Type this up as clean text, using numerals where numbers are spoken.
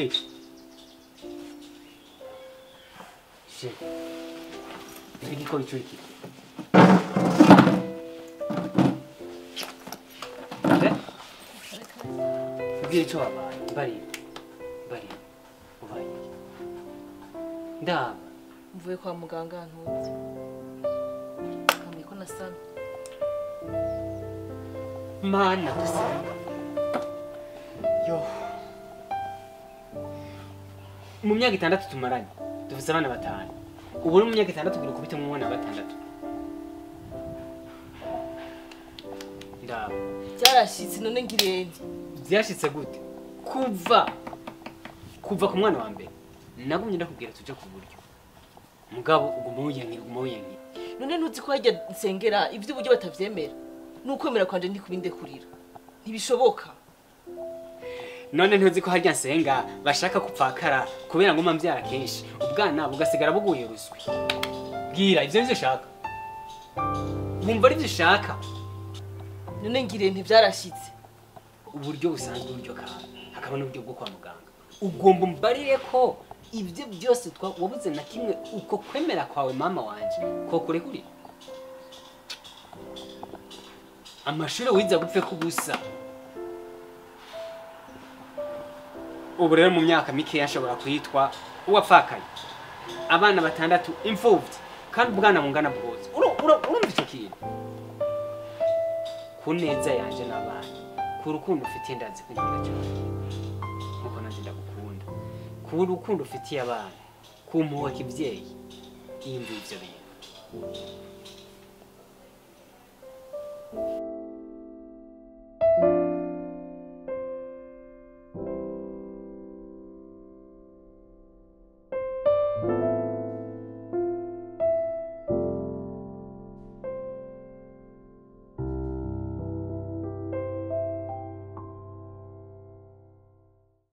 Eh. Je. Nigiko ico iki. Eh? Ubwire ico wabaye. Bari. Bari. Ubaye. Ndaba. Mvuye kwa muganga ntuzi. Kamye ko nasana. Mana gusenga. Yo. Mu myaka 6 tumaranye dufise abana 5. Ubu mu myaka 6 kugira kubita mu mwana wa 6. Ndaba. Byarashitse none ngirende. Byashitse gute? Kuva ku mwana wa mbere nagumye ndakubwira tuje ku buryo. Mugabo uguma wiyankira uguma wiyankira. None ntuzi ko hajya nsengera ivy'uburyo batavyemera. Nukwemera kwanje ndikubindekurira. Ntibishoboka. None ntuzi ko harya nsenga bashaka kupfakara kubera ngo mbyara kenshi ubwana bugasigara buguye ruswi. Bwira ivyo nivyo ushaka. Wumva ari ivyo ushaka. None ngire ntivyarashitse. Uburyo busanzwe uburyo ka hakaba n'uburyo bwo kwa muganga. Ugomba umbarire ko ivyo byose wabuze na kimwe uko kwemera kwawe mama wanje ko kurekuri. Amashuri wiza gupfe kubusa. Ubu rero mu myaka mike yashobora kwitwa uwapfakaye. Abana 6 imfuvyi kandi ubwana bungana bwose. Urumva ico kintu? Ku neza yanje n'abana, ku rukundo ufitiye ndazi kunkunda cyane. Nkuko nanje ndagukunda. Ku rukundo ufitiye abana, ku mpuhwe kivyeyi, iyumvire ivyo bintu.